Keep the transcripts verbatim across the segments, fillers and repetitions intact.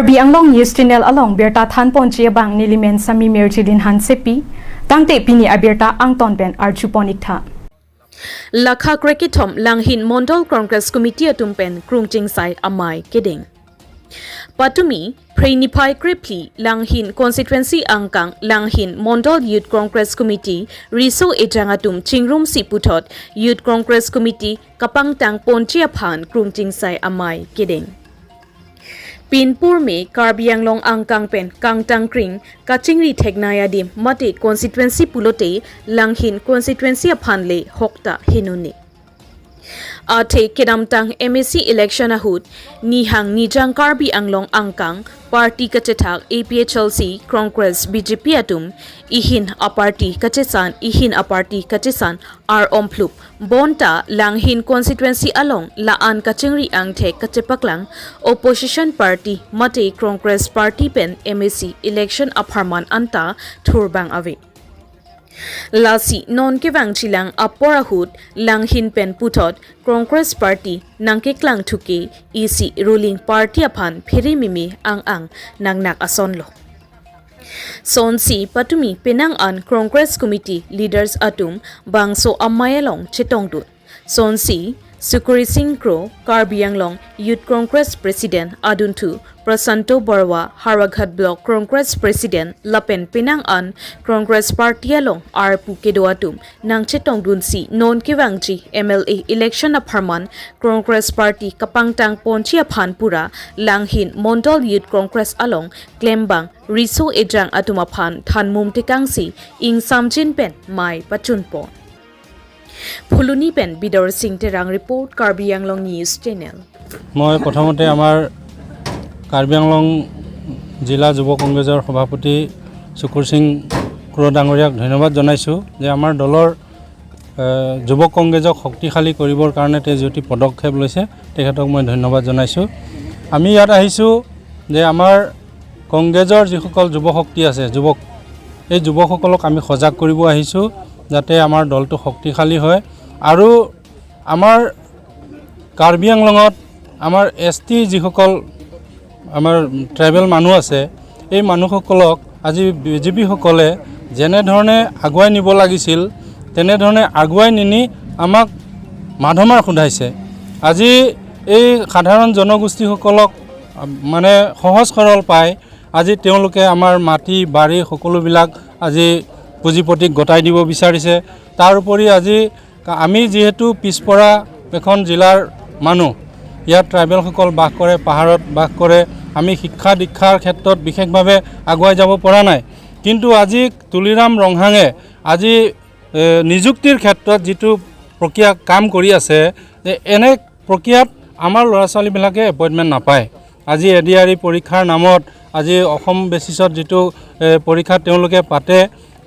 Karbi Anglong News Channel along birta thanponji abang nelimen Sami Mirjilin Hansepi, tangte pini abirta angton pen arjupon iktha. Lakha krekethom Langhin Mondol Congress Committee atum pen krungchingsai amei kedeng. Patumi, Phre niphai krephli Langhin Constituency angkang Langhin Mondol Youth Congress Committee riso ejang atum chingrumsi puthot Youth Congress Committee kapangtangponji aphan krungchingsai amei kedeng. Pinpur me Karbi Anglong angkang pen kangtangkring kachingri theknei adim mate constituency pulote Langhin constituency aphan le hokta henone. Athe kedamtang M A C election ahut nihang nijang Karbi Anglong angkang party kachethak A P H L C, Congress, B J P atum ihin aparty kachesan ihin aparty kachesan ar-omplup bonta Langhin constituency along la-an kachingri angthek kachepaklang opposition party mate Congress party pen M A C election apharman anta thurbang ave. Lasi non kevangjilang apor ahut Langhin pen puthot Congress party nangkeklang thuke isi ruling party aphan phere meme ang-ang nangnak asonlo. Sonsi patumi penang an Congress Committee leaders atum bangso amei along chetongdun. Sonsi Sukuri Sing Kro, Karbi Anglong Youth Congress President adunthu, Prasanto Barua, Howraghat Block Congress President lapen penang an Congress Party along arpu kedo atum nangchetongdunsi non kevangji M L A election apharman Congress Party kapangtangponji aphan pura Langhin Mondol Youth Congress along klembang riso ejang atum aphan thanmum tekangsi ingsamjin pen mei pachunpon. Phuloni pen Bidor Sing Terang report, Karbi Anglong News Channel. মই প্ৰথমতে আমাৰ কাৰ্বি আংলং জিলা যুৱ কংগ্ৰেছৰ সভাপতি চুকুৰ সিং ক্ৰ ডাঙৰীয়াক ধন্যবাদ জনাইছোঁ যে আমাৰ দলৰ, এ, যুৱ কংগ্ৰেছক শক্তিশালী কৰিবৰ কাৰণে তেওঁ যিটো পদক্ষেপ লৈছে, তেখেতক মই ধন্যবাদ জনাইছোঁ। আমি ইয়াত আহিছোঁ যে আমাৰ কংগ্ৰেছৰ যিসকল যুৱ শক্তি আছে, যুৱক, এই যুৱকসকলক আমি সজাগ কৰিব আহিছোঁ, যাতে আমাৰ দলটো শক্তিশালী হয়। আৰু আমাৰ কাৰ্বি আংলঙত আমাৰ এছ টি যিসকল আমাৰ ট্ৰাইবেল মানুহ আছে, এই মানুহসকলক আজি বি জে পিসকলে যেনেধৰণে আগুৱাই নিব লাগিছিল, তেনেধৰণে আগুৱাই নিনি আমাক মাধমাৰ সোধাইছে। আজি এই সাধাৰণ জনগোষ্ঠীসকলক, আ, মানে সহজ সৰল পাই আজি তেওঁলোকে আমাৰ মাটি, বাৰী সকলোবিলাক আজি পুঁজিপতিক গতাই দিব বিচাৰিছে। তাৰ উপৰি আজি কা-, আমি যিহেতু পিছপৰা এখন জিলাৰ মানুহ, ইয়াত ট্ৰাইবেলসকল বাস কৰে, পাহাৰত বাস কৰে, আমি শিক্ষা দীক্ষাৰ ক্ষেত্ৰত বিশেষভাৱে আগুৱাই যাব পৰা নাই। কিন্তু আজি তুলিৰাম ৰংহাঙে আজি, এ, নিযুক্তিৰ ক্ষেত্ৰত যিটো প্ৰক্ৰিয়া কাম কৰি আছে, যে এনে প্ৰক্ৰিয়াত আমাৰ ল'ৰা ছোৱালীবিলাকে এপইণ্টমেণ্ট নাপায়। আজি এ ডি আৰ ই পৰীক্ষাৰ নামত আজি অসম বেচিছত যিটো, এ, পৰীক্ষা তেওঁলোকে পাতে,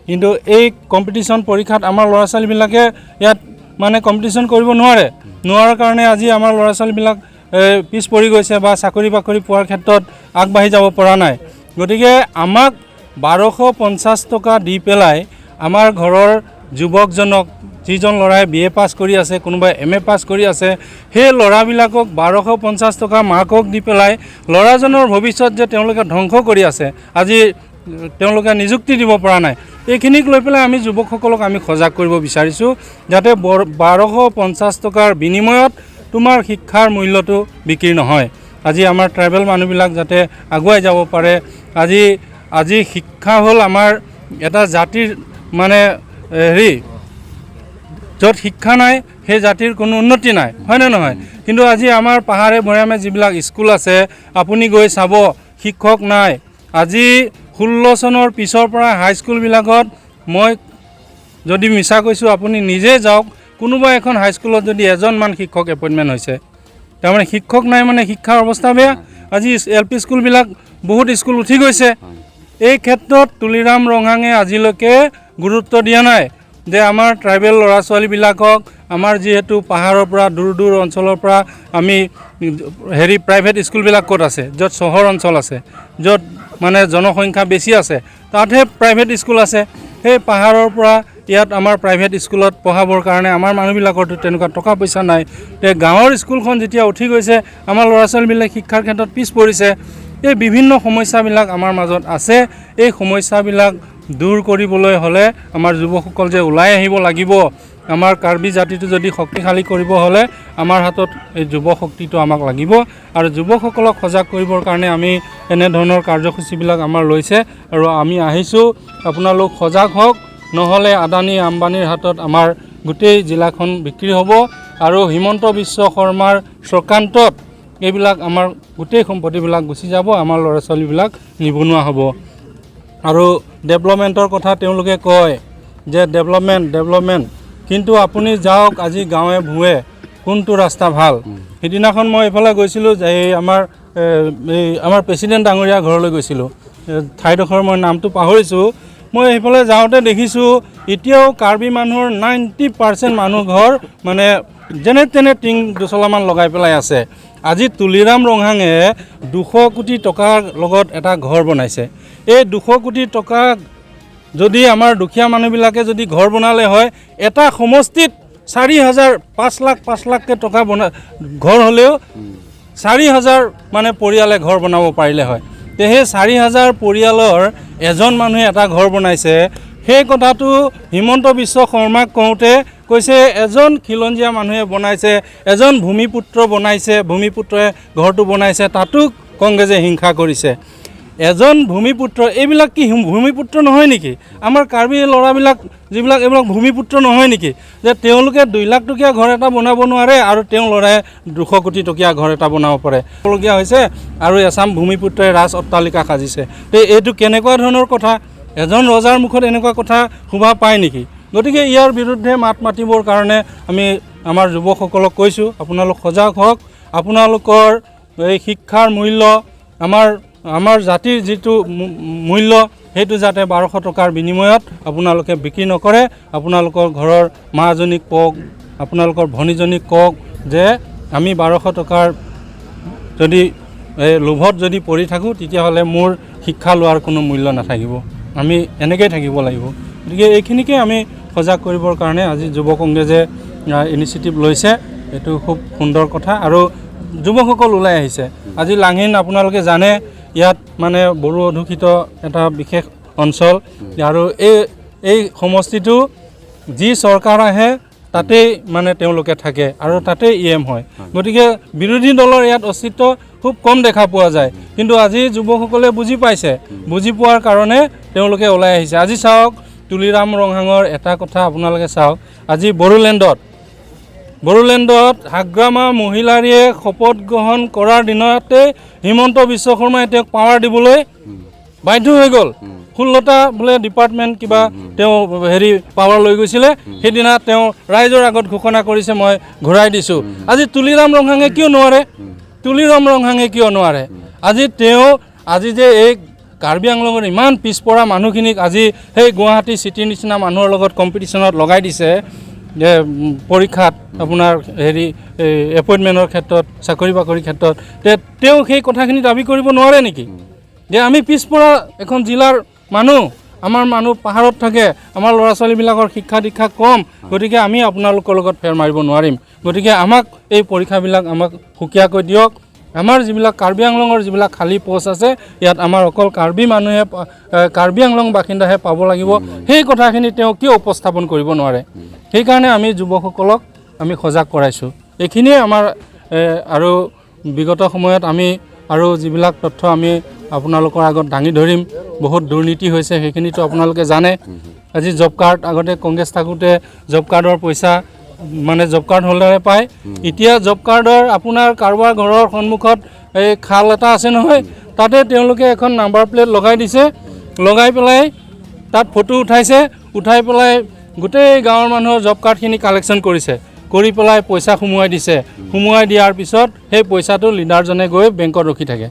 কিন্তু এই কম্পিটিশ্যন পৰীক্ষাত আমাৰ ল'ৰা ছোৱালীবিলাকে ইয়াত মানে কম্পিটিশ্যন কৰিব নোৱাৰে। নোৱাৰাৰ কাৰণে আজি আমাৰ ল'ৰা ছোৱালীবিলাক, এ, পিছ পৰি গৈছে বা চাকৰি বাকৰি পোৱাৰ ক্ষেত্ৰত আগবাঢ়ি যাব পৰা নাই। গতিকে আমাক বাৰশ পঞ্চাছ টকা দি পেলাই আমাৰ ঘৰৰ যুৱকজনক, যিজন ল'ৰাই বি এ পাছ কৰি আছে, কোনোবাই এম এ পাছ কৰি আছে, সেই ল'ৰাবিলাকক বাৰশ পঞ্চাছ টকা মাকক দি পেলাই ল'ৰাজনৰ ভৱিষ্যত যে তেওঁলোকে ধ্বংস কৰি আছে, আজি তেওঁলোকে নিযুক্তি দিব পৰা নাই। এইখিনিক লৈ পেলাই আমি যুৱকসকলক আমি সজাগ কৰিব বিচাৰিছোঁ, যাতে বৰ-, বাৰশ পঞ্চাছ টকাৰ বিনিময়ত তোমাৰ শিক্ষাৰ মূল্যটো বিক্ৰী নহয়। আজি আমাৰ ট্ৰাইবেল মানুহবিলাক যাতে আগুৱাই যাব পাৰে। আজি, আজি শিক্ষা হ'ল আমাৰ এটা জাতিৰ মানে, এ, হেৰি, য'ত শিক্ষা নাই, সেই জাতিৰ কোনো উন্নতি নাই, হয়নে নহয়? কিন্তু আজি আমাৰ পাহাৰে ভৈয়ামে যিবিলাক স্কুল আছে, আপুনি গৈ চাব, শিক্ষক নাই। আজি ষোল্ল চনৰ পিছৰ পৰা হাইস্কুলবিলাকত মই যদি মিছা কৈছোঁ, আপুনি নিজে যাওক, কোনোবা এখন হাইস্কুলত যদি এজনমান শিক্ষক এপইণ্টমেণ্ট হৈছে, তাৰমানে শিক্ষক নাই মানে শিক্ষাৰ অৱস্থা বেয়া। আজি এল পি স্কুলবিলাক, বহুত স্কুল উঠি গৈছে। এই ক্ষেত্ৰত তুলিৰাম ৰংহাঙে আজিলৈকে গুৰুত্ব দিয়া নাই যে আমাৰ ট্ৰাইবেল ল'ৰা ছোৱালীবিলাকক, আমাৰ যিহেতু পাহাৰৰ পৰা, দূৰ দূৰ অঞ্চলৰ পৰা আমি, হেৰি, প্ৰাইভেট স্কুলবিলাক ক'ত আছে, য'ত চহৰ অঞ্চল আছে, য'ত মানে জনসংখ্যা বেছি আছে, তাতহে প্ৰাইভেট স্কুল আছে। সেই পাহাৰৰ পৰা ইয়াত আমাৰ প্ৰাইভেট স্কুলত পঢ়াবৰ কাৰণে আমাৰ মানুহবিলাকৰতো তেনেকুৱা টকা পইচা নাই। তে গাঁৱৰ স্কুলখন যেতিয়া উঠি গৈছে, আমাৰ ল'ৰা ছোৱালীবিলাক শিক্ষাৰ ক্ষেত্ৰত পিছ পৰিছে। এই বিভিন্ন সমস্যাবিলাক আমাৰ মাজত আছে। এই সমস্যাবিলাক দূৰ কৰিবলৈ হ'লে আমাৰ যুৱকসকল যে ওলাই আহিব লাগিব, আমাৰ কাৰ্বি জাতিটো যদি শক্তিশালী কৰিব হ'লে আমাৰ হাতত এই যুৱ শক্তিটো আমাক লাগিব। আৰু যুৱকসকলক সজাগ কৰিবৰ কাৰণে আমি এনেধৰণৰ কাৰ্যসূচীবিলাক আমাৰ লৈছে আৰু আমি আহিছোঁ। আপোনালোক সজাগ হওক, নহ'লে আদানী আম্বানীৰ হাতত আমাৰ গোটেই জিলাখন বিক্ৰী হ'ব আৰু হিমন্ত বিশ্ব শৰ্মাৰ চক্ৰান্তত এইবিলাক আমাৰ গোটেই সম্পত্তিবিলাক গুচি যাব, আমাৰ ল'ৰা ছোৱালীবিলাক নিবনুৱা হ'ব। আৰু ডেভেলপমেণ্টৰ কথা তেওঁলোকে কয় যে ডেভেলপমেণ্ট, ডেভেলপমেণ্ট, কিন্তু আপুনি যাওক আজি গাঁৱে ভূঞে কোনটো ৰাস্তা ভাল। সিদিনাখন মই এইফালে গৈছিলোঁ যে এই আমাৰ, এ, এই আমাৰ প্ৰেচিডেণ্ট ডাঙৰীয়া ঘৰলৈ গৈছিলোঁ। এ, ঠাইডোখৰ মই নামটো পাহৰিছোঁ। মই সেইফালে যাওঁতে দেখিছোঁ এতিয়াও কাৰ্বি মানুহৰ নাইণ্টি পাৰ্চেণ্ট মানুহ ঘৰ মানে যেনে তেনে টিং দুচলামান লগাই পেলাই আছে। আজি তুলিৰাম ৰংহাঙে দুশ কোটি টকাৰ লগত এটা ঘৰ বনাইছে। এই দুশ কোটি টকা যদি আমাৰ দুখীয়া মানুহবিলাকে যদি ঘৰ বনালে হয়, এটা সমষ্টিত চাৰি হাজাৰ, পাঁচ লাখ, পাঁচ লাখকে টকা বনা ঘৰ হ'লেও চাৰি হাজাৰ মানে পৰিয়ালে ঘৰ বনাব পাৰিলে হয়। তে সেই চাৰি হাজাৰ পৰিয়ালৰ এজন মানুহে এটা ঘৰ বনাইছে। সেই কথাটো হিমন্ত বিশ্ব শৰ্মাক কওঁতে কৈছে, এজন খিলঞ্জীয়া মানুহে বনাইছে, এজন ভূমিপুত্ৰ বনাইছে, ভূমিপুত্ৰই ঘৰটো বনাইছে, তাতো কংগ্ৰেছে হিংসা কৰিছে। এজন ভূমিপুত্ৰ, এইবিলাক কি হিম-, ভূমিপুত্ৰ নহয় নেকি? আমাৰ কাৰ্বি ল'ৰাবিলাক যিবিলাক, এইবিলাক ভূমিপুত্ৰ নহয় নেকি? যে তেওঁলোকে দুই লাখ টকীয়া ঘৰ এটা বনাব নোৱাৰে আৰু তেওঁ ল'ৰাই দুশ কোটি টকীয়া ঘৰ এটা বনাব পাৰে। হ'বলগীয়া হৈছে আৰু এছাম ভূমিপুত্ৰই ৰাজ অট্টালিকা সাজিছে। তে এইটো কেনেকুৱা ধৰণৰ কথা? এজন ৰজাৰ মুখত এনেকুৱা কথা শোভা পায় নেকি? গতিকে ইয়াৰ বিৰুদ্ধে মাত মাতিবৰ কাৰণে আমি আমাৰ যুৱকসকলক কৈছোঁ, আপোনালোক সজাগ হওক। আপোনালোকৰ এই শিক্ষাৰ মূল্য, আমাৰ, আমাৰ জাতিৰ যিটো মূ-, মূল্য, সেইটো যাতে বাৰশ টকাৰ বিনিময়ত আপোনালোকে বিক্ৰী নকৰে। আপোনালোকৰ ঘৰৰ মাজনীক কওক, আপোনালোকৰ ভনীজনীক কওক যে আমি বাৰশ টকাৰ যদি, এ, লোভত যদি পৰি থাকোঁ, তেতিয়াহ'লে মোৰ শিক্ষা লোৱাৰ কোনো মূল্য নাথাকিব। আমি এনেকেই থাকিব লাগিব। গতিকে এইখিনিকে আমি সজাগ কৰিবৰ কাৰণে আজি যুৱ কংগ্ৰেছে, আ, ইনিচিয়েটিভ লৈছে। এইটো খুব সুন্দৰ কথা আৰু যুৱকসকল ওলাই আহিছে। আজি লাংহিন আপোনালোকে জানে, ইয়াত মানে বড়ো অধ্যুষিত এটা বিশেষ অঞ্চল আৰু এই, এই সমষ্টিটো যি চৰকাৰ আহে তাতেই মানে তেওঁলোকে থাকে আৰু তাতেই ই এম হয়। গতিকে বিৰোধী দলৰ ইয়াত অস্তিত্ব খুব কম দেখা পোৱা যায়। কিন্তু আজি যুৱকসকলে বুজি পাইছে, বুজি পোৱাৰ কাৰণে তেওঁলোকে ওলাই আহিছে। আজি চাওক, তুলিৰাম ৰংহাঙৰ এটা কথা আপোনালোকে চাওক, আজি বড়োলেণ্ডত, বড়োলেণ্ডত হাগ্ৰামা মহিলাৰীয়ে শপত গ্ৰহণ কৰাৰ দিনতে হিমন্ত বিশ্ব শৰ্মাই তেওঁক পাৱাৰ দিবলৈ বাধ্য হৈ গ'ল। ষোল্লটা বোলে ডিপাৰ্টমেণ্ট কিবা তেওঁ হেৰি পাৱাৰ লৈ গৈছিলে। সেইদিনা তেওঁ ৰাইজৰ আগত ঘোষণা কৰিছে, "মই ঘূৰাই দিছোঁ।" আজি তুলিৰাম ৰংহাঙে কিয় নোৱাৰে? তুলিৰাম ৰংহাঙে কিয় নোৱাৰে? আজি তেওঁ, আজি যে এই কাৰ্বি আংলঙৰ ইমান পিছপৰা মানুহখিনিক আজি সেই গুৱাহাটী চিটিৰ নিচিনা মানুহৰ লগত কম্পিটিশ্যনত লগাই দিছে যে, উম, পৰীক্ষাত আপোনাৰ হেৰি, এই এপইণ্টমেণ্টৰ ক্ষেত্ৰত, চাকৰি বাকৰিৰ ক্ষেত্ৰত, তে তেওঁ সেই কথাখিনি দাবী কৰিব নোৱাৰে নেকি? যে আমি পিছপৰা এখন জিলাৰ মানুহ, আমাৰ মানুহ পাহাৰত থাকে, আমাৰ ল'ৰা ছোৱালীবিলাকৰ শিক্ষা দীক্ষা কম, গতিকে আমি আপোনালোকৰ লগত ফেৰ মাৰিব নোৱাৰিম। গতিকে আমাক এই পৰীক্ষাবিলাক আমাক সুকীয়াকৈ দিয়ক। আমাৰ যিবিলাক কাৰ্বি আংলঙৰ যিবিলাক খালী পোষ্ট আছে, ইয়াত আমাৰ অকল কাৰ্বি মানুহে পা-, এ, কাৰ্বি আংলং বাসিন্দাহে পাব লাগিব। সেই কথাখিনি তেওঁ কিয় উপস্থাপন কৰিব নোৱাৰে? সেইকাৰণে আমি যুৱকসকলক আমি সজাগ কৰাইছোঁ। এইখিনিয়ে আমাৰ, এ, আৰু বিগত সময়ত আমি আৰু যিবিলাক তথ্য আমি আপোনালোকৰ আগত দাঙি ধৰিম, বহুত দুৰ্নীতি হৈছে, সেইখিনিতো আপোনালোকে জানে। আজি জব কাৰ্ড, আগতে কংগ্ৰেছ থাকোঁতে জব কাৰ্ডৰ পইচা মানে জব কাৰ্ড হোল্ডাৰে পায়। এতিয়া জব কাৰ্ডৰ আপোনাৰ কাৰোবাৰ ঘৰৰ সন্মুখত এই খাল এটা আছে নহয়, তাতে তেওঁলোকে এখন নাম্বাৰ প্লেট লগাই দিছে, লগাই পেলাই তাত ফটো উঠাইছে, উঠাই পেলাই গোটেই গাঁৱৰ মানুহৰ জব কাৰ্ডখিনি কালেকশ্যন কৰিছে, কৰি পেলাই পইচা সোমোৱাই দিছে। সোমোৱাই দিয়াৰ পিছত সেই পইচাটো লিডাৰজনে গৈ বেংকত ৰখি থাকে।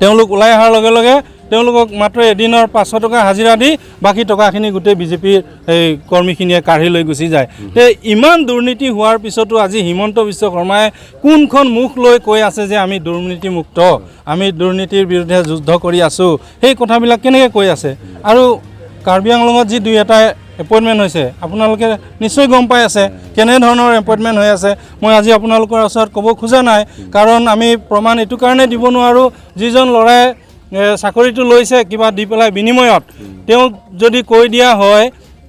তেওঁলোক ওলাই অহাৰ লগে লগে তেওঁলোকক মাত্ৰ এদিনৰ পাঁচশ টকা হাজিৰা দি বাকী টকাখিনি গোটেই বিজেপিৰ এই কৰ্মীখিনিয়ে কাঢ়ি লৈ গুচি যায়। তে ইমান দুৰ্নীতি হোৱাৰ পিছতো আজি হিমন্ত বিশ্ব শৰ্মাই কোনখন মুখ লৈ কৈ আছে যে আমি দুৰ্নীতিমুক্ত, আমি দুৰ্নীতিৰ বিৰুদ্ধে যুদ্ধ কৰি আছোঁ, সেই কথাবিলাক কেনেকৈ কৈ আছে? আৰু কাৰ্বি আংলঙত যি দুই এটাই এপইণ্টমেণ্ট হৈছে, আপোনালোকে নিশ্চয় গম পাই আছে কেনেধৰণৰ এপইণ্টমেণ্ট হৈ আছে। মই আজি আপোনালোকৰ ওচৰত ক'ব খোজা নাই, কাৰণ আমি প্ৰমাণ এইটো কাৰণে দিব নোৱাৰোঁ, যিজন ল'ৰাই এ, চাকৰিটো লৈছে কিবা দি পেলাই বিনিময়ত, তেওঁক যদি কৈ দিয়া হয়,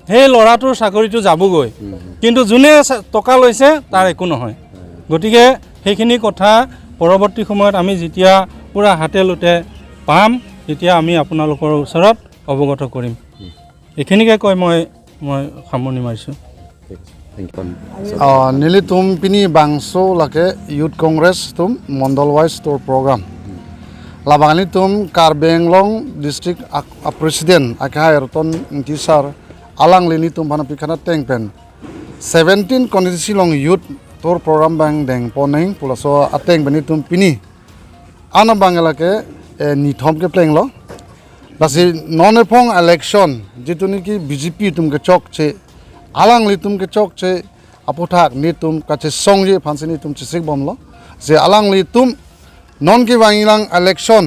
সেই ল'ৰাটোৰ চাকৰিটো যাবগৈ। কিন্তু যোনে চা-, টকা লৈছে, তাৰ একো নহয়। গতিকে সেইখিনি কথা পৰৱৰ্তী সময়ত আমি যেতিয়া পূৰা হাতে লোটে পাম, তেতিয়া আমি আপোনালোকৰ ওচৰত অৱগত কৰিম। এইখিনিকে কৈ মই, মই সামৰণি মাৰিছোঁ। Thank you. Ah, nelitum pini bangso lake Youth Congress atum Mondol wise tour program. Labang nelitum Karbi Anglong District ak-, a President akehai Roton Engti sir, alangli nelitum aphan apik khan ateng pen seventeen constituency along youth tour program abang dengpon nang pu laso ateng pen nelitum pini ano abang lake, eh, nithom keplenglo. Lasi non ephong election jitu niki B J P atum kechokche, alanglitum kechokche aphuthak nelitum kachesongji aphansi nelitum chesikbomlo. Je alanglitum non kevangji lang election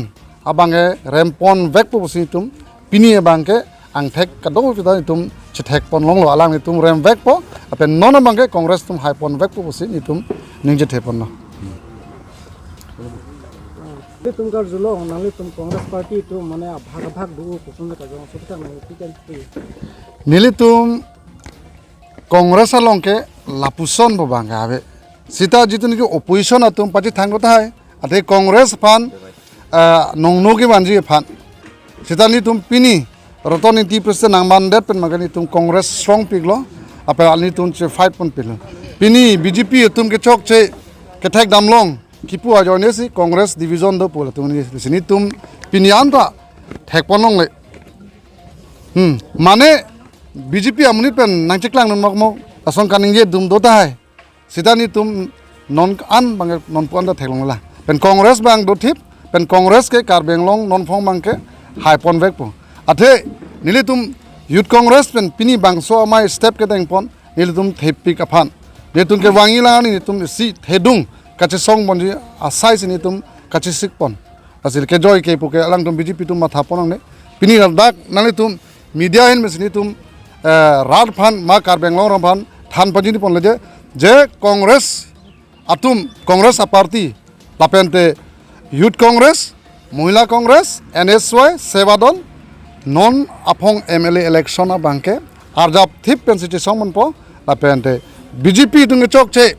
abangke rempon vekpo pusi nelitum pini abangke angthek kadokave ta nelitum chethekpon longlo, alanglitum remvekpo, lapen non abangke Congress atum haiponvekpo pusi nelitum ningje theponlo. Nelitum karjulong, nanglitum Congress Party atum mane abhag abhag do, koson kajong, so kita nang ipi kan ipi. Nelitum Congress along ke lapuson pu abang ave. Seta jitu niki opposition atum pachethang tahai, athe Congress aphan, ah, nongno kevanji aphan. Seta nelitum pini Roton Engti President nangmandet pen maga nelitum Congress strong piklo, apel nelitum chefight ponpiklo. Pini B J P atum kechokche kethekdam long kipu ajoinesi Congress division do pu latum neli, lasi nelitum pini anta thekpon longle. Hmm, mane B J P amonit pen nangcheklang non mokmok, lason kaningje dum do tahai. Seta nelitum non an abang nonpu anta theklongla. Pen Congress abang dothip, pen Congress ke Karbi Anglong non ephong abangke haiponvekpo. Athe nelitum Youth Congress pen pini bangso amei step kedengpon, nelitum thepik aphan. Nelitum kevangji lang nelitum isi thedung kachesongponji asaisi nelitum kachesikpon. Lasi kejoi ke puke alangtum B J P atum mathapon nangne. Pini ladak nanglitum media ahin pensi nelitum, eh, rat aphan ma Karbi Anglong arat aphan than pajiniponle je, je Congress atum, Congress a party, lapente Youth Congress, Mohila Congress, N S Y, Seva Dal, non aphong M L A election abangke arjapthip pensi chesongponpo, lapente B J P atum kechokche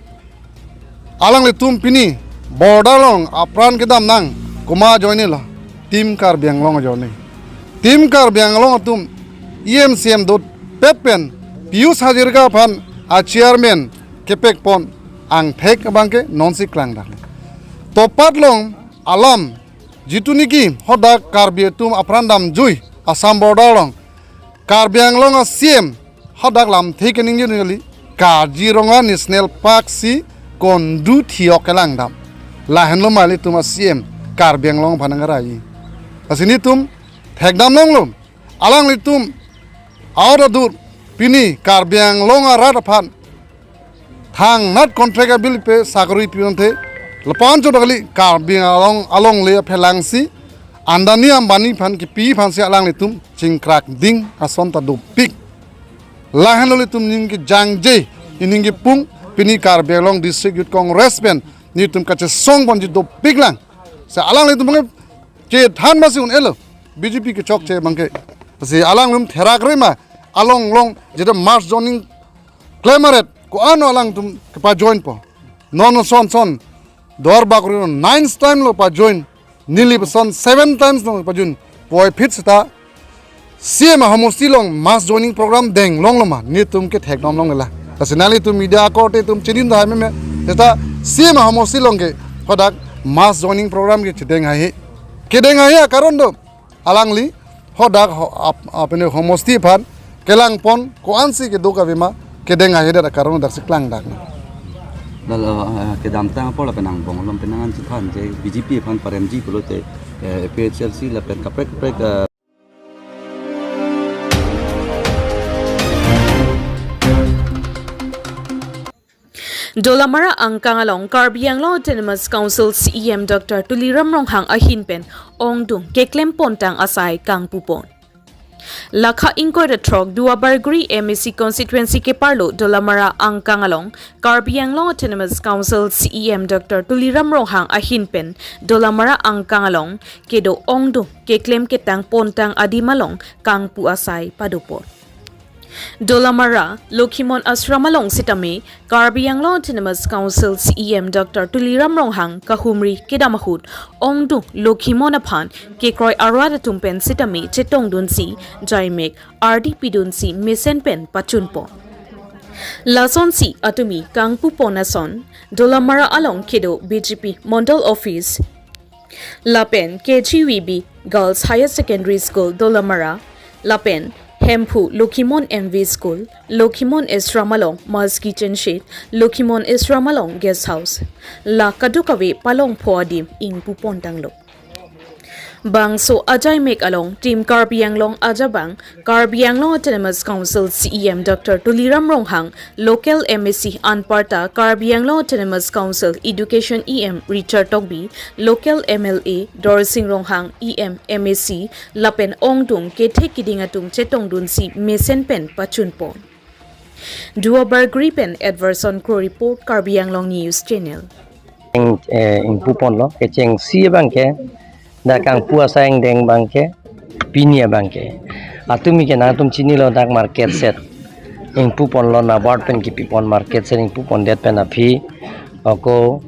alanglitum pini border along apran kedam nang, komat ajoinelo, Team Karbi Anglong ajoine. Team Karbi Anglong atum E M C M dopet pen Pijush Hazarika aphan a chairman kepekpon angthek abangke nonsi klangdak. Topat along alam jitu niki hadak Karbi atum apran damjui Assam border along Karbi Anglong a C M hadak lamthe keningje neli Kaziranga National Park si kondu thiok kelangdam. Lahenlo ma ilitum a C M Karbi Anglong aphan nangrai. Lasi nelitum thekdam longlo. Alanglitum aur adur pini Karbi Anglong arat aphan thangnat contract abil pe sakori pinon the lapu-an chodakli Karbi Anglong alongle aphelangsi Adani Ambani aphan kipi aphansi alanglitum chingkrak ding ason ta dopik. Lahenlo ilitum ning kejangje, ining kepung, pini Karbi Anglong District Youth Congress pen nelitum kachesongponji dopik lang. Si alanglitum abangke chethan masi un-elo, B J P kechokche abangke. Si alanglitum therak rema, along along, jeta mass joining klem aret, ko-an alangtum kepajoinpo. Non son son, Duar Bagori non nine time lo pajoin, neli puson seven times lo pajoin, puvoiphit seta C M a homosti along mass joining program deng longlo ma, nelitum kethekdam longlela. Lasi nanglitum media akorte itum chedin tahai meme, seta C M a homosti along ke hadak mass joining program ke chedeng haihe. Kedeng haihe akaron do, alangli hadak ho-, ap-, apini homosti aphan kelangpon ko-ansi kedo kave ma kedeng haihedet akaron daksi klangdak. Lalo, eh, kedamtang apor lapen angbong along penang an chethan je B J P aphan paremji pulote, eh, A P H L C lapen kaprek kaprek, eh, Dolamara angkang along Karbi Anglong Autonomous Council C E M Doctor Tuliram Ronghang ahin pen ongdung keklem pontang asai kangpupon. Lakha ingkoi ra throk Duarbagori M A C constituency keparlo Dolamara angkang along Karbi Anglong Autonomous Council C E M Doctor Tuliram Ronghang ahin pen Dolamara angkang along kedo ongdung keklem ketang pontang adim along kangpu asai padopon. Dolamara Lokhimon Ashram along sitame Karbi Anglong Autonomous Council C E M Doctor Tuliram Ronghang kahumri kedam ahut ongdung Lokhimon aphan kekroi arat atum pen sitame chetongdunsi jaimek ardi pidunsi mesen pen pachunpon. Lasonsi atumi kangpupon ason Dolamara along kedo B J P Mondol Office lapen K G V B Girls Higher Secondary School Dolamara lapen Hemphu Lokhimon M V School, Lokhimon Ashram along Mass Kitchen Shed, Lokhimon Ashram along Guest House, la kadokave palongpho adim ingpupontanglo. Bangso ajaimek along Team Karbi Anglong ajabang Karbi Anglong Autonomous Council C E M Doctor Tuliram Ronghang, Local M A C anparta Karbi Anglong Autonomous Council Education E M Richard Tokbi, Local M L A Dorsing Ronghang, E M M A C lapen ongdung kethek keding atum chetongdunsi mesen pen pachunpon. Duarbagori pen Edverson Kro report, Karbi Anglong News Channel. Eng, eh, ingpuponlo, kechengsi abangke, dak kangpu asai angdeng abangke, pini abangke. Atumi ke nangtum chinilo dak market set. Ingpuponlo, NABARD pen kipipon market set ingpupondet pen aphi. Ako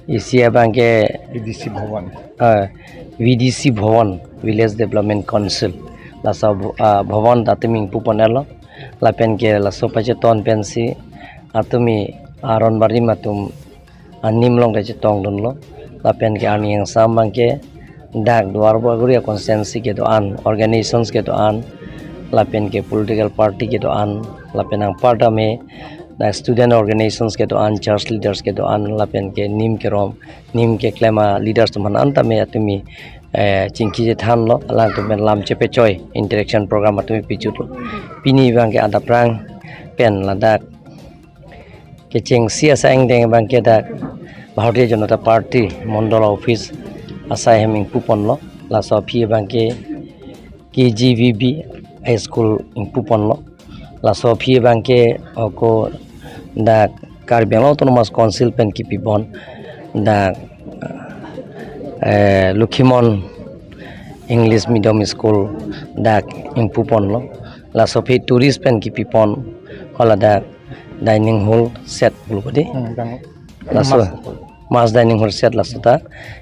isi abangke V D C Bhavan. Ah, V D C Bhavan, Village Development Council. Laso, ah, Bhavan ta atumi ingpuponlo. Lapen ke laso pacheton pensi atumi aron barim atum anim along ta chetongdunlo. Lapen ke arni angsam abangke dak Duarbagori constituency kedo-an, organizations kedo-an, lapen ke political party kedo-an, lapen anparta me dak student organizations kedo-an, church leaders kedo-an, lapen ke nim kerom, nim keklem aleaders atum aphan anta me atumi, eh, chingki chethanlo, alangtum pen lam chepechoi, interaction program atumi pichutlo. Pini abangke adaprang pen ladak kechengsi asai angdeng abangke dak Bharatiya Janata Party Mondol Office asai hem ingpuponlo. Laso aphi abangke K G V B High School ingpuponlo. Laso aphi abangke ako dak Karbi Anglong Autonomous Council pen kipipon dak, eh, Lokhimon English Medium School dak ingpuponlo. Laso aphi tourist pen kipipon hala dak dining hall set pulo kodi. Hmm, dang-, laso mass hall. Mass dining hall set laso ta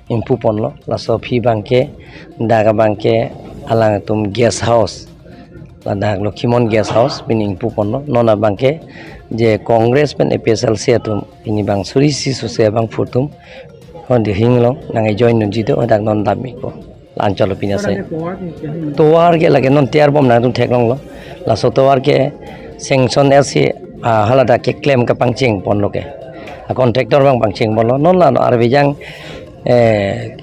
ingpuponlo. Laso aphi abangke dak abangke alangtum guest house, ladak Lokhimon Guest House pini ingpuponlo. Non abangke je Congress pen A P H L C atum pini bang suri isi sose abangphu atum hon di hinglong nangkejoin dunji do, hadak non damikpo. La-anchot lo pini asai. Tovar ke lake non tiyar bom nangtum theklonglo. Laso tovar ke sanction isi, ah, hala dak keklem kapangchengponlo ke. A contractor abang pangchengponlo. Non la no arvejang, eh,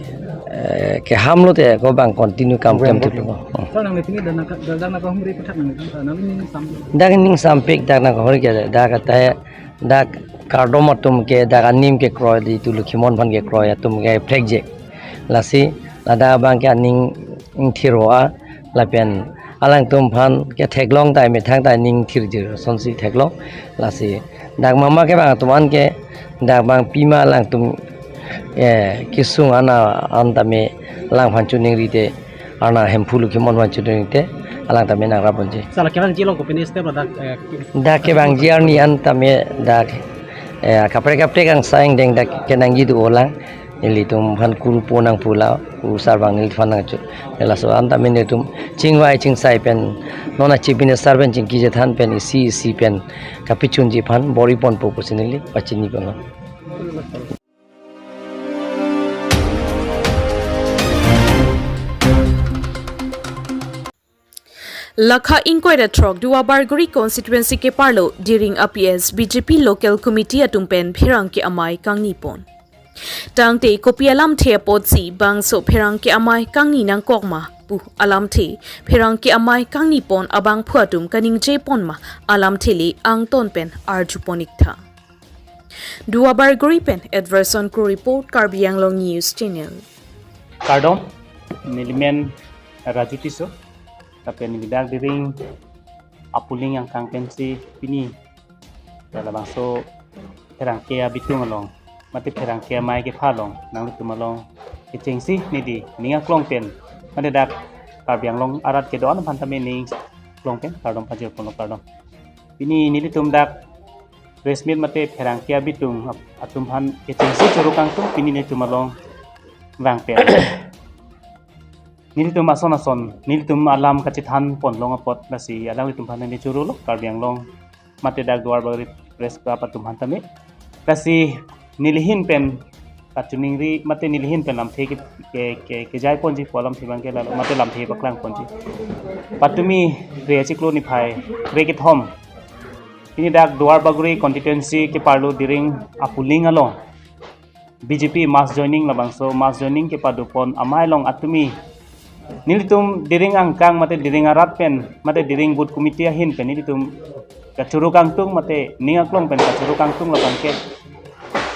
eh, keham lote ko abang continue kam kem thip. Sir, nangli pini dak nangka-, dak nangkahumri aphuthak nangli than, nangli ning sam. Dak ning sampik dak nangkahumri ke dak ata dak kardom atum ke dak anim kekroi di tu Lokhimon aphan kekroi atum ke phlekje. Lasi ladak abangke aning ingthir hoa lapen alangtum aphan ketheklong tai methang tai ning thirjir asonsi theklong. Lasi dak mama ke abang atum an ke dak abang pima alangtum, eh, kesung ana an tame alangphan choningri te, ana Hemphu Lokhimon aphan choningri te alang tame nangraponji. Sala kevangji along kopine step dak, eh, dak kevangji arni an tame dak, eh, kaprek kaprek angsai angdeng dak kenangji do-olang. Ilitum aphan kurpo nangpo la, kurusar abang neli aphan nangcho. Laso an tame netum chingvai chingsai pen, non a chief minister pen chingki chethan pen, isi isi pen kapichunji aphan bor-iponpo pusi neli pachiniponlo. Lakha ingkoi ra throk Duarbagori constituency keparlo Diring a P S B J P local committee atum pen pherangke amei kangnipon. Tangte kopi alamthe apotsi bangso pherangke amei kangni nangkokma pu alamthe pherangke amei kangnipon abangphu atum kaningjepon ma alamthe le angton pen arjupon iktha. Duarbagori pen Edverson Kro report, Karbi Anglong News Channel. Kardom, nelimen Raju Tisso. lapen neli dak Diring a-polling angkang pensi pini, ya, labangso pherangke abitung along mate pherangke amei kepha along nanglitum along kechengsi neli ning aklong pen mate dak Karbi Anglong arat kedo-an aphan tame ning aklong pen kardom pajirponlo, kardom. Pini nelitum dak press meet mate pherangke abitung ap-, atum aphan kechengsi choro kangtung pini nelitum along vang pen. Nelitum ason ason, nelitum alam kachethanpon long apot lasi alanglitum aphan neli chorolo, Karbi Anglong mate dak Duarbagori Press Club atum aphan tame. Lasi neli ahin pen kachiningri mate neli ahin pen lamthe ke, ke, ke, kejaiponji pu alamthe abangke lalo mate lamthe paklangponji. Patumi Kre achiklo niphai kre kethom, pini dak Duarbagori constituency keparlo Diring a-polling along B J P mass joining, labangso mass joining kepadopon amei along atumi nelitum Diring angkang mate Diring arat pen mate Diring booth committee ahin pen nelitum kachoro kangtung mate ning aklong pen kachoro kangtung lapen ke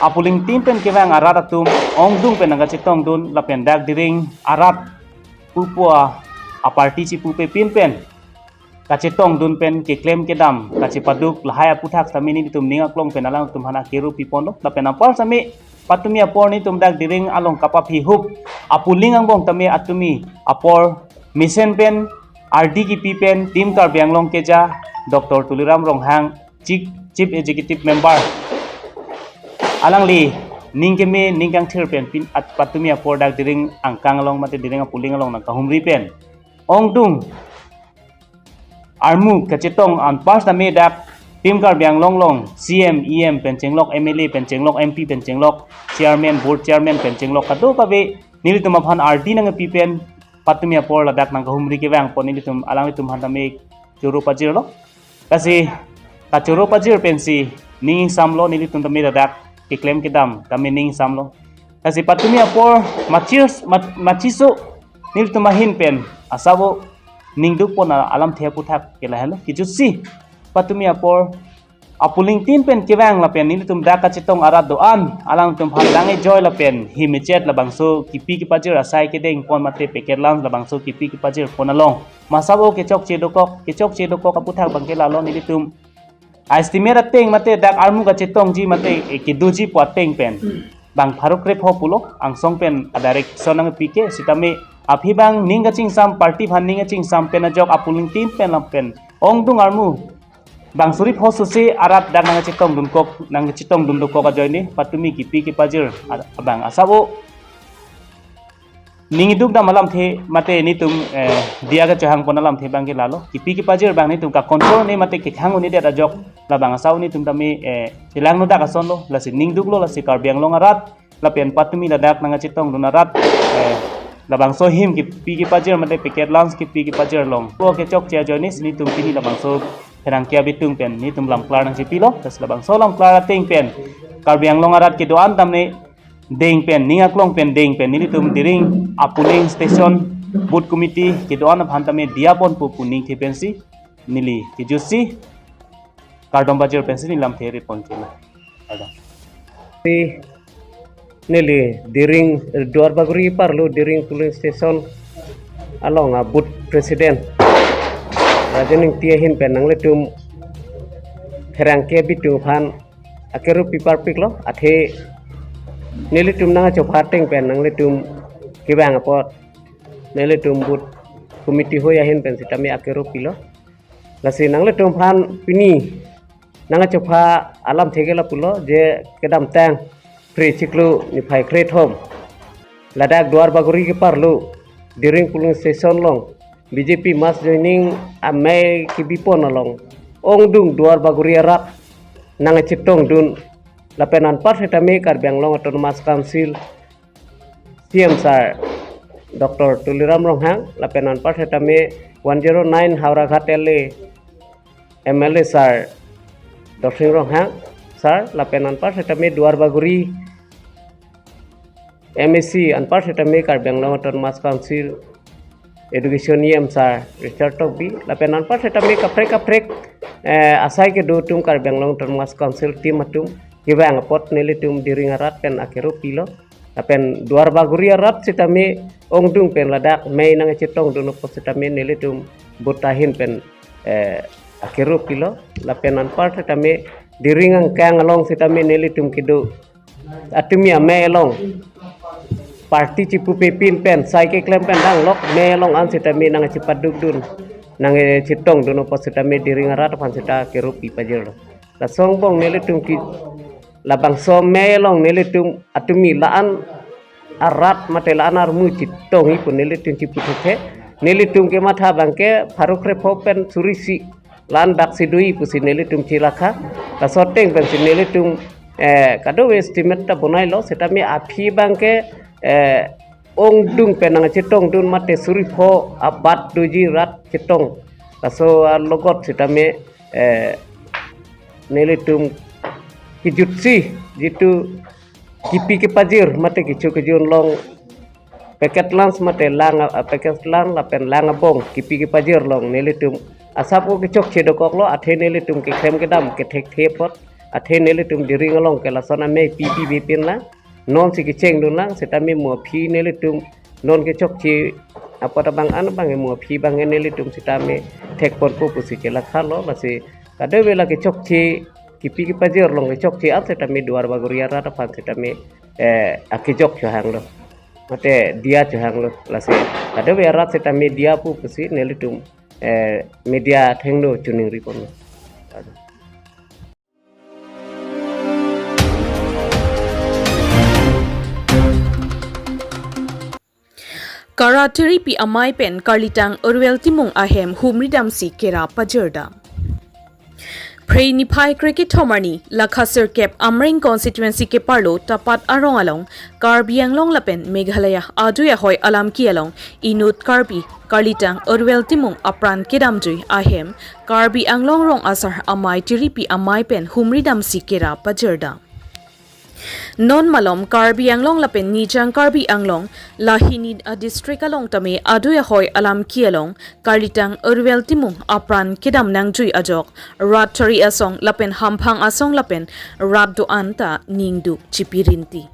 a-polling team pen kevang arat atum ongdung pen nangkachetongdun lapen dak Diring arat pupo a, a-party chipupe pin pen kachetongdun pen keklem kedam kachepaduk lahai aphuthak tame nelitum ning aklong pen alangtum aphan akero piponlo lapen apar tame patumi apor nelitum dak Diring along kapaphi hup a-polling angbong tame atumi apor mesen pen ardi kipi pen Team Karbi Anglong keja Doctor Tuliram Ronghang, Chief, Chief Executive Member, alangli ning keme ning kangthir pen pin at patumi apor dak Diring angkang along mate Diring a-polling along nangkahumri pen ongdung armu kachetong anpar tame dak Team Karbi Anglong along C M, E M pen chenglok, M L A pen chenglok, M P pen chenglok, chairman, board chairman pen chenglok kadokave nelitum aphan ardi nangpi pen patumi apor ladak nangkahumri kevangpon nelitum alanglitum aphan tame choro pajirlo. Lasi kachoro pajir pensi ning ingsamlo, nelitum tame ladak keklem kedam tame ning ingsamlo. Lasi patumi apor machis mat-, machiso nelitum ahin pen asabo ningdukpon a-, alamthe aphuthak ke lahelo. Kijutsi patumi apor a-polling team pen kevang lapen nelitum dak kachetong arat do-an alangtum aphan lang ejoi lapen him echet labangso kipi kepajir asai kedengpon mate packet lunch labangso kipi kepajirpon along masabo kechokche dokok, kechokche dokok aphuthak abangke lalo nelitum a-estimate ateng mate dak armu kachetongji mate, eh, kedoji pu ateng pen bang pharo krepho pulo, angsong pen a-direction nangpi ke, sitame aphi bang ning kachingsam, party aphan ning kachingsam pen ajok a-polling team pen lapen ongdung armu bang suri pho suse arat dak nangchetongdunkok, nangchetongdun dokok ajoine patumi kipi kepajir a-, abang asabo ning iduk dam alamthe mate nelitum, eh, diya kachehangpon alamthe abangke lalo. Kipi kepajir bang nelitum ka-control ne mate kekhang un-edet ajok labang asabo nelitum tame, eh, chelangno dak asonlo, lasi ningduklo, lasi Karbi Anglong arat lapen patumi ladak nangchetongdun arat, eh, labangso him kipi kepajir mate packet lunch kipi kepajir along ko kechokche ajoine si nelitum pini labangso pherangke abitung pen nelitum lamklar nangchepilo, lasi labangso lamklar ateng pen Karbi Anglong arat kedo-an tame deng pen, ning aklong pen deng pen nelitum Diring a-polling station booth committee kedo-an aphan tame diyaponpo pu ningthe pensi neli kijutsi kardom pajir pensi neli lamthe ritpon chelo. Kardom. Si neli Diring Duarbagori parlo Diring polling station along a-booth president Rajen Ingti ahin pen nanglitum pherangke abitung aphan akero piparpiklo, athe nelitum nangchopha ateng pen nanglitum kevang apot nelitum booth committee hoi ahin pen sitame akero pilo. Lasi nanglitum aphan pini nangchopha alamthe ke lapulo je kedamtang Kre achiklo niphai kre kethom ladak Duarbagori keparlo Diring polling station along B J P mass joining amei kebipon along ongdung Duarbagori arat nangchetongdun lapen anpar setame Karbi Anglong Autonomous Council C M sir Doctor Tuliram Ronghang lapen anpar setame one zero nine Howraghat L A M L A sir Dorsing Ronghang sir lapen anpar setame Duarbagori M A C anpar setame Karbi Anglong Autonomous Council Education E M sir Richard Tokbi lapen anpar setame kaprek kaprek, eh, asai kedo atum Karbi Anglong Autonomous Council team atum kevang apot nelitum Diring arat pen akero pilo. Lapen Duarbagori arat sitame ongdung pen ladak mei nangchetongdun apot sitame nelitum vote ahin pen, eh, akero pilo, lapen anpar setame diring angkang along setame nelitum kedo atumi amei along party chipupe pin pen sai keklem pen danglok mei along an setame nangchepadukdun, nangchetongdun apot setame diring arat aphan seta kero pi pajirlo. Laso angbong nelitum ke labangso mei along nelitum atumi la-an arat mate la-an armu chetongji pu nelitum chiputhek. Nelitum kematha abangke pharo krepho pen suri isi la-an dak si doji pusi nelitum chelakha. Laso ateng pensi nelitum, eh, kadokave estimate ta bonailo, setame aphi abangke, eh, ongdung pen nangchetongdun mate suri pho abat doji rat chetong. Laso alogot setame, eh, nelitum kejutsi jitu kipi kepajir mate kecho kejun along packet lunch mate lang, ah, packet lunch lapen lang abong kipi kepajir along nelitum asap o kechokche dokoklo, athe nelitum keklem kedam kethekthe apot, athe nelitum diring along ke lason amei pipi bipin lang, nonsi kechengdun lang, setame mo aphi nelitum non kechokche apot abang an abang mo aphi abang nelitum setame thekponpo pusi chelakhalo, lasi kadokave la kechokche kipi kepajir along kechokche an setame Duar Bagori arat aphan setame, eh, akejok chohanglo. Mate diya chohanglo. Lasi kadokave arat setame diya pu pusi nelitum, eh, media athengno choningriponlo. Kara tiripi amei pen Karlitang Urwel Timung ahem humri damsi kera pajirdam. Phrei niphai krekethom arni Lakha sirkep Amreng constituency keparlo Tapat arong along Karbi Anglong lapen Meghalaya adui ahoi alamki along inut Karbi Karlitang Urwel Timung apran kedamjui ahem Karbi Anglong rong asar amei tiripi amei pen humri damsi kera pajirdam. Non malom Karbi Anglong lapen Nijang Karbi Anglong lahini adistrict along tame adui ahoi alamki along Karlitang Urwel Timung apran kedam nangjui ajok rat thari asong lapen hamphang asong lapen rat do-an ta ningduk chipirinti.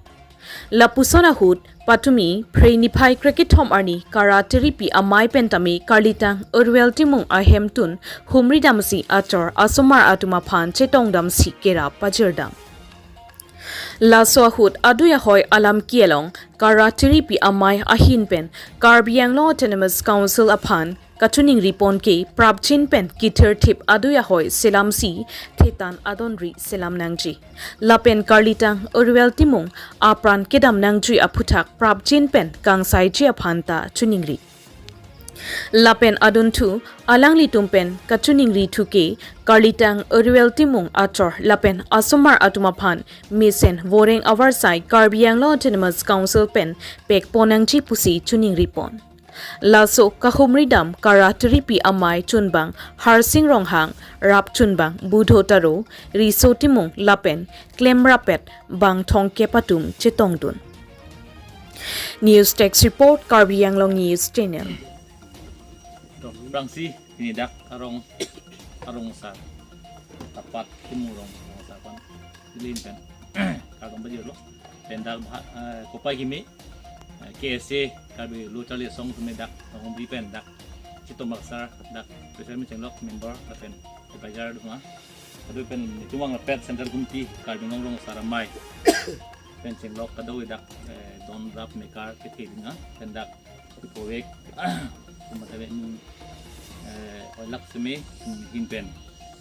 Lapuson ahut patumi phrei niphai krekethom arni kara tiripi amei pen tame Karlitang Urwel Timung ahemtun humri damsi achor asomar atum aphan chetong damsi kera pajirdam. Laso ahut adui ahoi alamki along kara tiripi amei ahin pen Karbi Anglong Autonomous Council aphan kachiningri pon ke prapjin pen kithirthip adui ahoi selamsi thetan adonri selam nangji. Lapen Karlitang Urwel Timung apran kedam nangjui aphuthak prapjin pen kangsaiji aphan ta chiningri. Lapen adunthu alanglitum pen kachiningri thu ke Karlitang Urwel Timung achor lapen asomar atum aphan mesen voreng avarsai Karbi Anglong Autonomous Council pen pek pon nangji pusi chiningri pon. Laso kahumri dam kara tiripi amei chunbang Harsing Ronghang, rap chunbang Budho Taro, Riso Timung lapen klemrapet bang thongkep atum chetongdun. News Desk Report, Karbi Anglong News Channel. Prangsi, ini dak arong, arong asar. Tapat Timung rong, rong asar aphan. Lin pen. Kardom pajirlo. Pen dak bha-, eh, kopai kimi. Eh, K S A, Karbi Lo Charli Asong atum dak, humri pen dak. Chitom Baksar, dak, President Michenglok, member, lapen, advisor, duma. Adu pen, Tumang Lapet, Central Committee, Karbi Anglong rong asar amei. Pen chenglok kado dak, eh, don rap mekar kethe dinga, pen dak, Ipowek, kumata pen, eh, oilak seme, hin pen.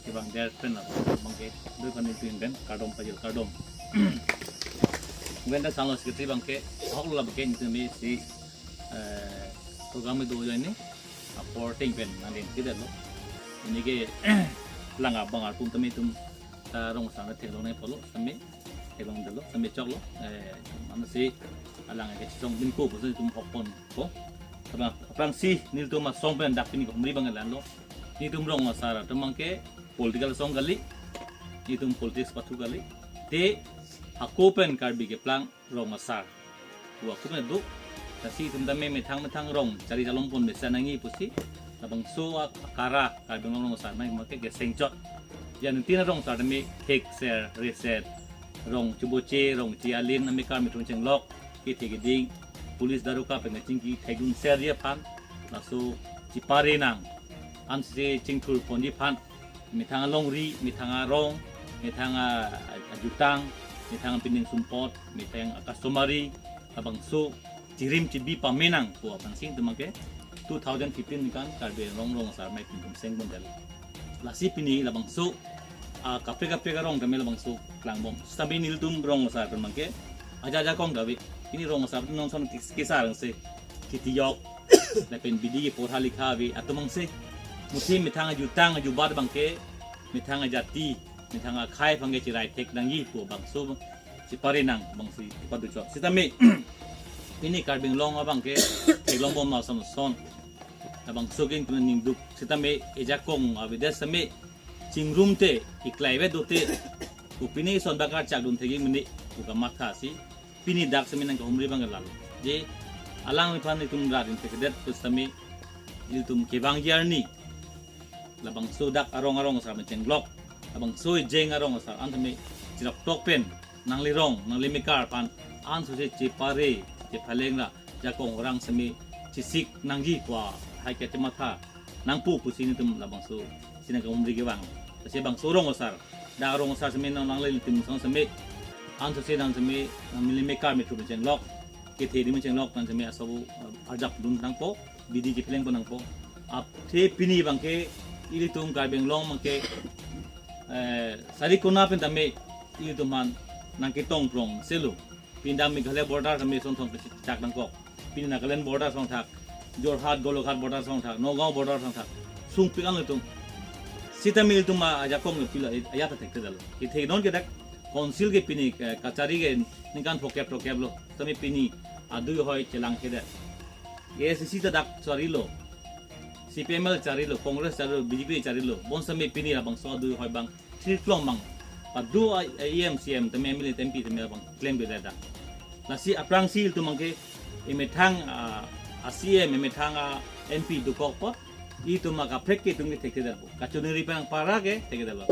Kevang der pen la, abangke, dui pen hin pen, kardom pajir kardom. Wen da sanglo secretary abangke, hok lo abangke, ini tumi si, eh, program do join ni, apor ting pen, nangin, tidak lo. Ini ke, lang abang arpum tumi tum, ta rong asar na theklong nangpo lo, sami, theklong dolo, sami choklo, eh, mane si, alang ke chisong bin ko, pusi tum hok ponpo. Karena, aphrangsi, nelitum asong pen dak pini humri abang lanlo. Nelitum rong asar atum abangke political asong kali. Nelitum politics pathu kali. Te hako pen Karbi keplang rong asar. Wa kume do. Lasi itum tame methang methang rong chari chalong pon mesen nangji pusi. Labangso akara Karbi Anglong rong asar abangke kesengchot. Jan tin rong asar tame thekser, reser. Rong chiboche, rong chi alin, amekar methung chenglok. Kethe keding, police daroga pen kachingki thekdun serji aphan, laso chipare nang. Ansi chingthur ponji aphan, methang alongri, methang arong, methang a, a, ajutang, methang pining sumpot, methang a customary, labangso chirim chibi pamenang pu aphan si itum abangke two thousand fifteen ningkan Karbi Anglong rong asar amei pintum seng bondel. Lasi pini labangso a kaprek kaprek arong tame labangso klangbom. Sitame nelitum rong asar pen abangke aja ajakong ta ave. Pini rong asar non son kis- kisar angse, kiti yok, lapen bidi ke porha likha ave atum angse. Muthi methang ajutang ajubat abangke, methang ajati, methang akhei abangke chirai thek nangji pu labangso chipare nang abangsi chipadu chot. Sitame pini Karbi Anglong abangke theklongbom ma son son. Labangso kin kuna ningduk. Sitame ejakong avedet sitame chingrum te, iklai vet dote, pu pini son bakar chakdun thegi mene pu kamatha si pini dak sitame nangkahumri abang lalo. Je alangliphan itum rat in thekedet pu sitame ilitum kevangji arni labangso dak arong arong asar pen chenglok, labangso ejeng arong asar an tame chiroktok pen nangli rong, nangli mekar aphan ansose chipare, chiphaleng ra, jakong orang sitame chisik nangji pu ahai ke chematha nangpo pusi nelitum labangso si nangkahumri kevang. Lasi bangso rong asar, dak arong asar sitame nang nanglilitum song sitame ansose nang sitame nangli mekar metro pen chenglok, kethe di pen chenglok nang sitame asabu, eh, arjap dun nangpo, bidi kepheleng pon nangpo. Athe pini abangke ilitum Karbi Anglong abangke, eh, sari kona pen tame ilitum aphan nangketong prong selo. Pindang Meghalaya border tame son thong kechak nangkok. Pini Nagaland border song thak, Jorhat, Golaghat border song thak, Nagaon border song thak. Sungpik ang itum. Sitame itum a ajakong pila ayat thekthedetlo. Ithe non ke dak council ke pini, eh, kachari ke ningkan phokep thokep lo. Sitame pini adui ahoi chelangthedet. A I C C ta dak charilo. C P M L charilo, Congress charilo, B J P charilo. Bonsitame pini labangso adui ahoi abang thirklong abang padu a, a E M, C E M tame M L A, M P tame abang klembedet dak. Lasi aphrangsi itum abangke emethang a, a C E M, emethang a M P dokok apot itum akaprek ke itum ke thekthedetpo. Kachiningri pen para ke thekthedetlo.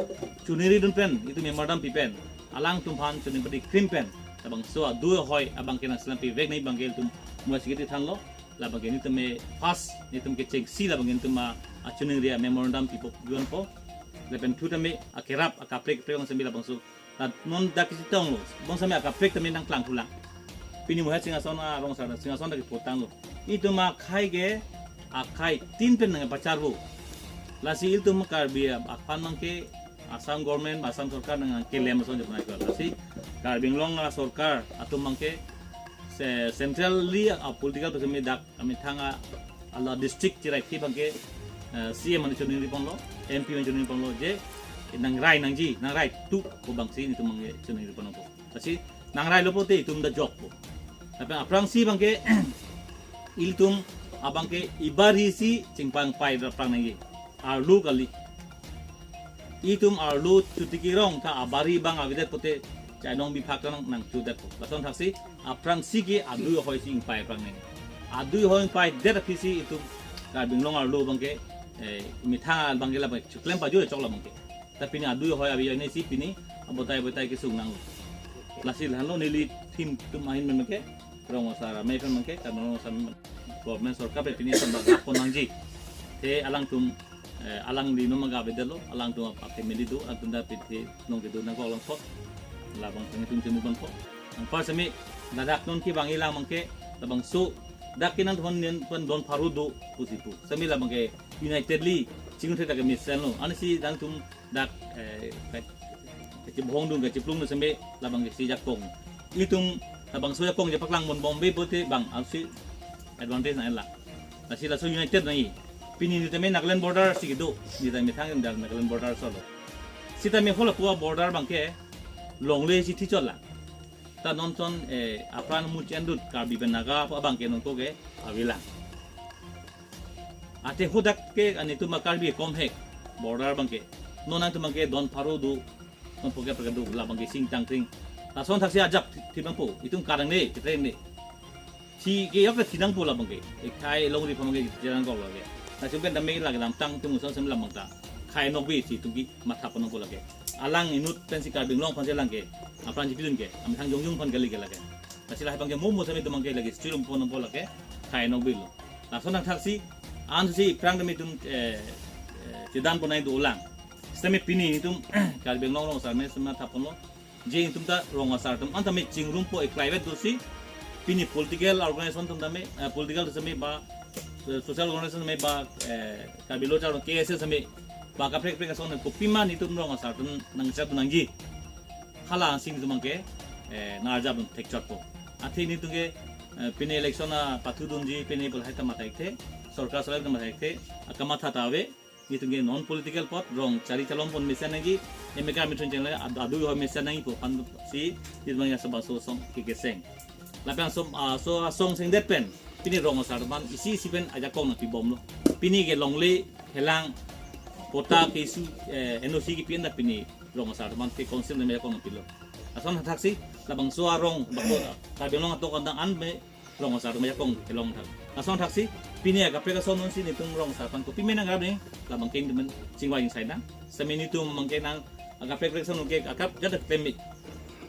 Chiningridun pen itum memorandum pi pen, alangtum aphan chiningri padi krim pen, labangso adui ahoi abangke nangselam pivek nangji abangke itum muasi kiti thanlo. Labangke nelitum ke first, nelitum kechengsi labangke nelitum a, achiningri a memorandum pipo juanpo. Lapen thu tame akerap akaprek kaprek abang sitame labangso. Lasi non dak kechetonglo, bonsitame akaprek tame nangklang thulang. Pini Muhet Singhason arong asar, Singhason dak kepotanglo. Itum akhei ke, akhei tin pen nangpacharvo. Lasi itum Karbi aphan abangke Assam government, Assam sorkar nangkelem ason jepnai kar. Lasi Karbi Anglong a sorkar atum abangke se-, centrally a political person mi dak amethang a ala district chirai thi abangke, eh, C E M aphan chiningri ponlo, M P aphan chiningri ponlo, je nangrai nangji, nangrai tu ko abangsi nelitum abangke chiningri ponpo. Lasi nangrailo pote itum ta jokpo. Lapen aphrangsi abangke ilitum abangke ibari si chingpang pai aphrang nangji. Arlo kali. Itum arlo chotiki rong ta abari abang avedet pote chainong biphak ta nang, nangchotdetpo. Lason thaksi aphrangsi ke adui ahoi si ingpai aphrang nangji. Adui ahoi ingpaidet aphisi itum Karbi Anglong arlo abangke, eh, methang abangke labang chiklem pajor chok labangke. Ta pini adui ahoi ave, ane si pini abotai abotai kesung nanglo. Lasi lahenlo neli thim atum ahin pen abangke, rong asar amei pen abangke, karena rong asar government sorkar pen pini ason bak pon nangji. Te alangtum, eh, alangli non maga avedetlo, alangtum ap-, ap family do, alangtum ta pithe nong kedo nangkok langkok. Labang tang itum chemu bangkok. Anpar sitame ladak non kevang ilang abangke, labangso dak ke nangtum aphan nen pen don pharo do pusi pu. Sitame labangke unitedly chingthur dak ke mesenlo. Ansi nangtum dak, eh, ke-, kachibhongdun kachiplungdun sitame labangke si jakong. Itum labangso jakong je paklang ponbom ave pote bang ansi advantage nanglang. Lasi laso united nangji. Pini nelitum Nagaland border si kedo. Nelitum methang dak Nagaland border solo. Sitame hala pu a border abangke longle si thi chotlang. Ta non ton, eh, apran muchen dut Karbi pen Naga pu abangke non ko ke avelang. Athe hadak ke nelitum Karbi kom hek border abangke. Non nangtum abangke don pharo do, don phokep phokep do, labangke sing tang ting. Lason thaksi ajap thi, thi abangpo, itum kadang ne, kitreng ne. Thi ke yok thi nangpo labangke. Ekhei longri aphan abangke jarang kok lake. Lasi pen tame lake lam tang tum son sem lam bang ta. Khei nokbe si itum ke matha pon nangpo lake. Alang inut pensi Karbi Anglong aphan si lake. Apran si pidun ke. Amethang jongjong aphan kali ke lake. Lasi lahai abangke mo mo sitame itum abangke lake street pon nangpo lake. Khei nokbe lo. Lason nangthaksi, ansi aphrang tame itum, eh, Jedan ponai dolang. Sitame pini netum Karbi Anglong rong asar me sema thapon lo. Je netum ta rong asar atum an tame chingrumpo eklaivet dosi. Pini political organization atum tame, eh, political tame ba, eh, social organization tame ba, eh, Karbi Lo Charli Asong K S A tame ba kaprek kaprek asong tame kopima netum rong asar atum nangchat nangji. Hala angsing atum ke, eh, narjap thekchotpo. Athe netum ke, eh, pini election apathu dunji, pini pu lahai ta matha-ikthe, sorkar solai ta matha-ikthe, akamatha ta ave, netum ke non political pot, rong chari chalom pon mesen nangji, M A K mithun cheng le ad-, adu ho mesen nangji pu aphan si, netum ya sabah so asong kekeseng. Lapen aso, ah, so asong sengdet pen, pini rong asar atum an isi isi pen ajakong nangpibomlo. Pini ke longle, helang, pota ke issue, eh, N O C kepi an ta pini rong asar atum an ke council ne ajakong nangpilo. Lason thaksi, labangso arong, bangso Karbi Anglong atok andang an me rong asar atum ajakong kelong thak. Lason thaksi, pini akaprek asong non si netum rong asar aphan kopime nangrap ne, labang ke netum chingvai ingsai nang. Sitame netum abang ke nang akaprek kaprek asong ke akap jat tame,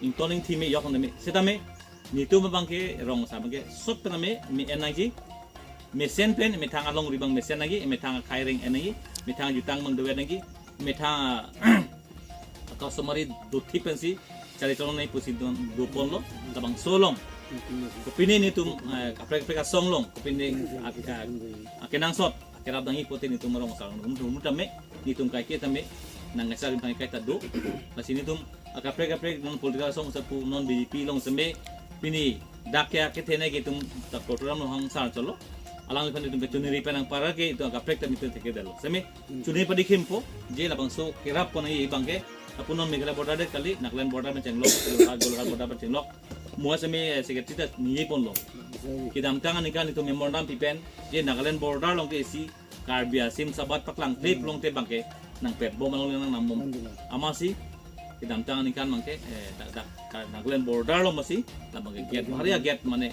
ington ingthi me yok tame. Sitame, netum abang ke rong asar abang ke sot pen me, me-en nangji. Mesen pen methang alongri abang mesen nangji, methang akhai reng-en nangji, methang jutang abang dover nangji, methang a-, customary duty pensi chari chalon nangji pusi don doponlo, labangso along. Kopine netum, eh, kaprek kaprek asong along, kopine ak-, ak-, akenangsot akerap nangji pute netum rong asar atum tame, netum kaike tame, nang asar rim tang kaita do. Lasi netum akaprek kaprek non political asong sapu non B J P along seme pini dak ke akethenei ke netum Doctor Tuliram Ronghang sar cholo. Alangliphan netum ke chuniri pen nangpara ke netum akaprek tame netum thekedetlo. Seme chuniri padikhimpo, je labangso kerap pon nangji abang ke, apun non Meghalaya border det kali, Nagaland border pen chenglok, Golaghat, Golaghat border pen chenglok. Mo seme, eh, secretary ta ningje ponlo. Kedamtang aningkan netum memorandum pipen, je Nagaland border along ke isi Karbi asim sabat paklang klip along te abang ke nangpet bom along nang nam bom. Amatsi kedamtang aningkan abang ke, eh, dak, dak, ka-, Nagaland border along amatsi, labang ke gate, bahari a-gate mane,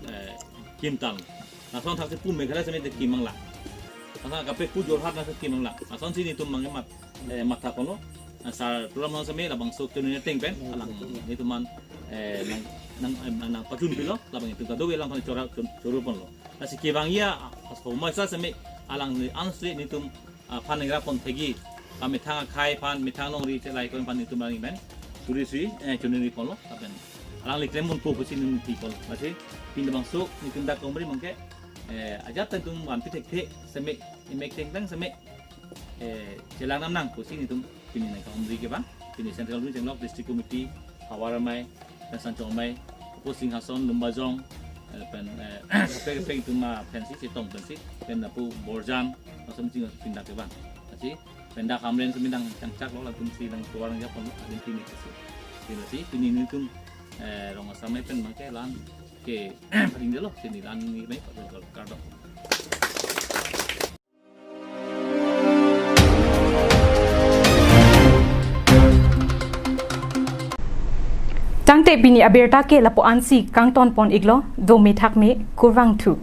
eh, kim tang. Lason thaksi pu Meghalaya seme te kim nanglang. Lason kaprek pu Jorhat nang kim nanglang. Lasonsi netum abang ke mat, eh, matha kono. Sar Tuliram Ronghang seme labangso chuniri ateng pen, alang netum an, eh, nang, nang, eh, nang, nangpachun pilo, labang netum kadokave alangphan chora, chun-, choro ponlo. Lasi kevang ya, as homa sa seme alangli ansri netum, ah, aphan nangrap pon thekji. Pa methang akhai aphan, methang alongri chelai ko aphan netum alang men. Churi si, eh, chuniri ponlo, lapen alangli klem ponpo pusi netum pi ponlo. Lasi pini labangso netum dak komri abang ke, eh, ajat netum vanpi thekthe seme, emek tengtang seme, eh, chelang nam nang pusi netum pini nang ka-omri ke abang, pini Central Committee chenglok, District Committee, Hawar Amei, pen Sanchong Amei, Apo Singhason, Lumbajong, eh, pen, eh, kaprek kaprek netum aphansi, chetong pensi, pen Apo Borjan, lason ching pindak ke abang. Lasi, pen dak Hamren seme nang changchaklo, latumsi nang keluar nang japon, adin pini pusi. Pini si, pini netum, eh, rong asar amei pen abang ke la-an ke paring detlo, sini la-an ni me, kardom. Tangte pini abirta ke lapu-ansi kangton pon iklo, do methak me kurvangthu.